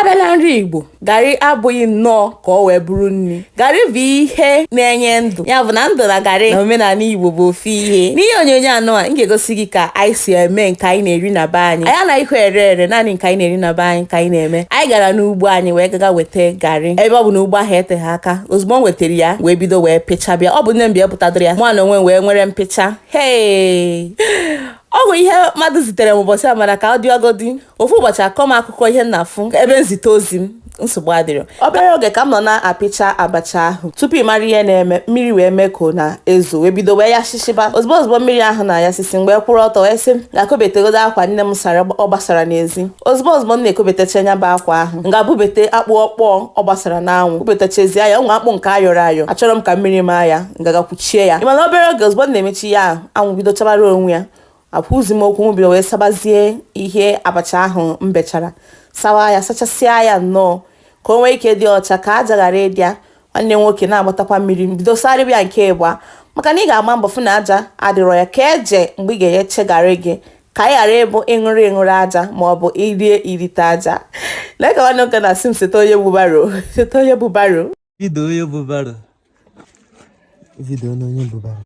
Abịa na nri Igbo, garị abụghị nnọọ ka ọ wee bụrụ nri. Garị bụ ihe na-enye ndụ, ya bụ na ndụ na garị na omenala Igbo bụ ofu ihe. N'ihe onyonyo anụ a, m ga-egosi gị ka anyị si eme nke anyị na-eri na be anyị. Anyị anaghịkwa ere ere, naanị nke anyị na-eri na be anyị ka anyị na-eme. Anyị gara n'ugbo anyị wee gaga weta garị. Ebe ọ bụ na ugbo ahụ eteghị aka, ozugbo m wetara ya wee bido wee pịchabịa. Ọ bụ nne m bịa pụtadoro ya, mụ na onwe m wee nwere mpịcha. Hei, ọ bụ ihe mmadụ zitere m ụbọchị a, mana ka ọ dị ọgọdị ofu ụbọchị akọ m akụkọ ihe m na-afụ ebe nzite ozi m. Nsogbu adịrọ. Obere oge ka m nọ na-apịcha abacha ahụ, tupu ị mara ihe na-eme, mmiri wee mee ka ọ na-ezo, wee bido wee yasịsịba. Ozugbo ozugbo mmiri ahụ na-ayasịsị, mgbe kwụrụ ọtọ wee sị m ga-akobetegodo akwa nne m sara ọ gbasara n'ezi. Ozugbo ozugbo m na-ekobetacha nya bụ akwa ahụ, m ga-abubete akpụ ọkpọọ ọ gbasara n'anwụ, bubetachazie ya. Ụmụ akpụ nke ayọrọ ayọ, achọrọ m ka mmiri maa ya, ngaga kwuchie ya. Ị mana obere oge, ozugbo m na-emechi ya ahụ, anwụ bido chabara onwe ya. Akwụzi m okwu, m bido wee sabazie ihe abacha ahụ m bechara, sawa ya, sachasịa ya nnọọ ka o nwee ike dị ọcha, ka aja ghara ịdịa. Nwanne m nwoke na-agbatakwa mmiri, bido sarịba ya nke ịgba, maka na ị ga-agba mbọ fụ na aja adịrọ ya, ka eje mgbe ị ga-enyeche garị gị, ka ị ghara ịbụ ịṅụrụ ịṅụrụ aja ma ọ bụ irie irite aja. Lee ka nwanne nwoke na-asị m seta onye bụ barrow, seta onye bụ barrow. Video onye bụ barrow. Video na onye bụ barrow.